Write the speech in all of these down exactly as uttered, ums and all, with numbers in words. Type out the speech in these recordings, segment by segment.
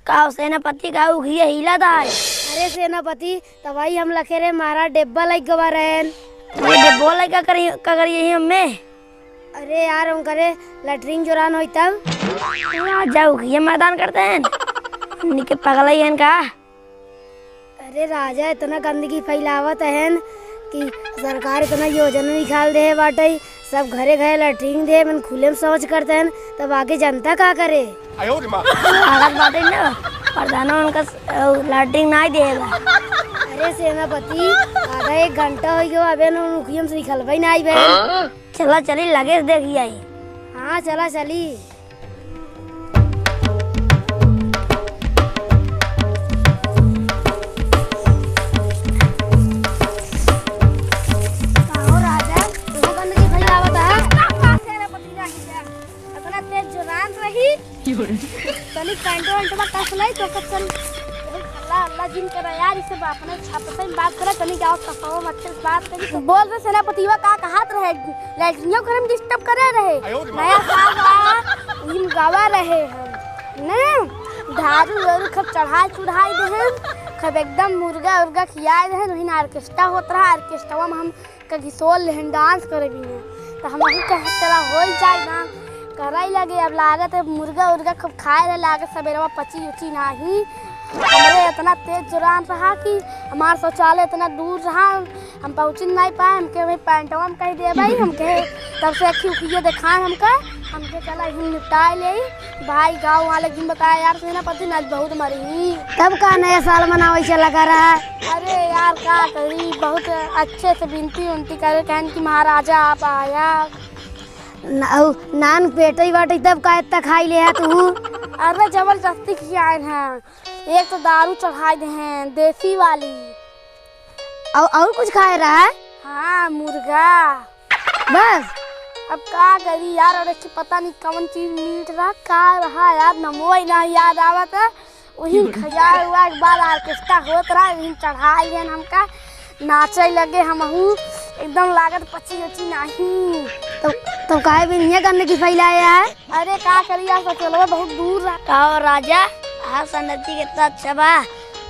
का हो सेनापति, का उखिया हिला दाय? अरे सेनापति, तबही हम लखे रहे महाराज डेब्बा लइके गवा रहेन। अरे डेब्बो लइके का करी, का करी यही हमें? अरे यार, उनकरे लैट्रिन जोरान होई तब। राजा उखिया मैदान करते हैं। निके पगला ही हैं का? अरे राजा, इतना गंदगी फैलावत हन कि सरकार इतना योजना निकाल दे बाटे, सब घरे घरे लैट्रिन दे, मन खुले में शौच करते हन, तब आगे जनता का करे? आयो रे माँ। लागत बाटे ना, प्रधानो उनका स-, अ, लैट्रिन नाई देला। अरे सेनापति, आधा एक घंटा हो गयो, अबे न उनकी हमसे निकलबे नाई बे। हाँ? चला चली, लगे से देखी आई। हाँ, चला चली। का हो राजा, तू गंदगी फैलावत है? इतना तेज जोरान रही। तनी पैंटवा वैंटवा कस ले तो कब चल। अल्लाह, अल्लाह जिन करे यार, इसे बाप ने छाप से बात करे, तनी जाओ सफाओ मत से बात करी तो। बोल रे सेनापतिवा, का कहत रहे? लैट्रिनियो करे में disturb करे रहे। आयो रे माँ। नया साल बा, इम गवा रहे हम। ने दारू वारू खूब चढ़ाई चढ़ाई देहन, खूब एकदम मुर्गा उर्गा खियाए देहन, वही orchestra होत रहा, orchestraवा में हम का घिसोल लेहन dance करे भी है। तो हम अभी कहे चला होई जाए ना, कराई लगे। अब लागत है मुर्गा उर्गा खूब खाए रहे, लागत सबेरवा पची उची नाही। हमरे इतना तेज जोरान रहा कि हमार शौचालय इतना दूर रहा, हम पहुँच नहीं पाए। हमके वही पैंटवा में कहीं दे भाई, हमके तब से अखी उखिए देखाए हमका, हमके चला ही निपटाए ले। भाई गाँव वाले दिन बताया यार, सेनापति आज बहुत मरी। तब का नया साल मनावे चला करा? अरे यार का करी, बहुत अच्छे से बिनती उनती करे, कहन कि महाराजा आप आया। न-, अउ नान पेटई बाटई तब का इतना खाई ले है तू? अरे जबरदस्ती खियाए हैं, एक तो दारू चढ़ाई दे हैं देसी वाली। अउ, अउर कुछ खाए रहा? हाँ, मुर्गा। बस? अब का करी यार, और एक ठे पता नहीं कौन चीज मीट रहा, का रहा यार, नमो ही ना याद आवत है। वही खजाए हुआ के बाद orchestra होत रहा, वही चढ़ाई है हमका, नाचे लगे हमहू, एकदम लागत पची उची नहीं। तो, तो काहे भी नहीं करने की फैलाए है? अरे का करी यार, शौचालय बहुत दूर रहा। का हो राजा, आज संगति कितना अच्छा बा,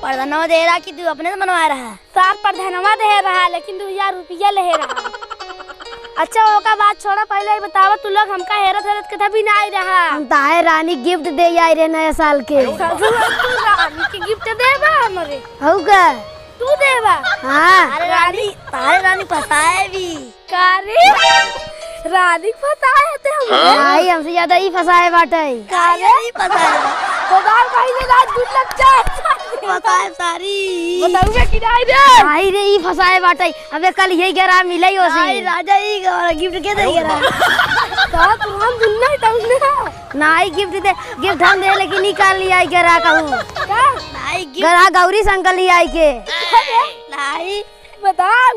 प्रधानवा दे रहा कि तू अपने से बनवा रहा? सार प्रधानवा दे रहा, लेकिन दो हजार रुपया ले रहा। अच्छा, ओका बात छोड़ा, पहले ही बतावा, तू लोग हमका हेरत हेरत के भी ना आई रहा। हम ताहे रानी gift दे आई रहे नया साल के। ससुर, तू रानी के gift देबा हमरे? हऊ का? तू देबा? हाँ। अरे रानी, तारे रानी फंसाए भी। का रे? रानी फंसाए थे हम? भाई, हमसे ज्यादा ई फंसाए बाटे। का रे? ई फंसाए। तो दाल भाई ने रात दूध लग जाए। फंसाए सारी। बताऊंगा कि नहीं रे? भाई रे, ई फंसाए बाटे। अबे कल यही गरा मिले ही हो सी। भाई राजा ई गरा gift के दे गरा। तो तुम दुन्ना ही टाउन ना। नाई gift दे, gift हम दे, लेकिन ई काल नहीं आई गरा कहूँ। का? नाई gift। गरा गौरी शंकर नहीं आई के। नाई। बताओ।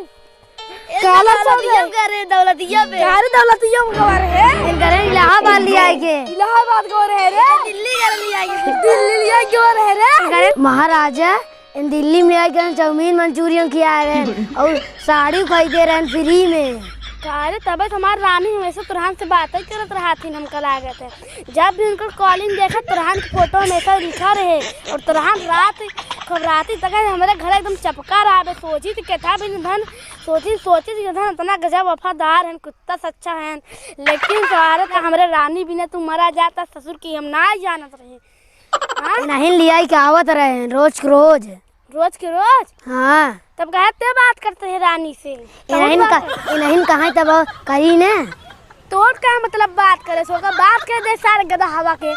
ए, काला दौलतिया चौदह। करे, दौलतिया पे। का रे दौलतिया में गवा रहे? इनकरे इलाहाबाद ले आए के। इलाहाबाद गवा रहे रे? दिल्ली करे ले आए के। दिल्ली ले आए गवा रहे रे? इनकरे महाराजा, इन दिल्ली में ले आए के चाउमीन मंचूरियन खियाए रहे और साड़ी खरीदे रहे free में। का रे, तबे तो हमार रानी हमेशा तुरहान से बातें करत रहती, हमका लागत है। जब भी उनकर calling देखा, तुरहान के photo हमेशा लिखा रहे और तुरहान रात, खूब राती तक हमरे घर एकदम चपका रहा। बे सोची तो कहता भी धन सोची, सोची कि धन इतना गजब वफादार है, कुत्ता सच्चा है, लेकिन तोहरे तो हमरे रानी बिना तू मरा जाता ससुर की हम ना जानत रहे। हाँ? इनहिन लियाई के आवत रहे हैं, रोज के रोज। रोज के रोज? हाँ। तब काहे ते बात करते हैं रानी से? इनहिन का, इनहिन कहाँ तब करी ने? तोर का मतलब बात करे सो का? बात कर दे सारे गधा हवा के।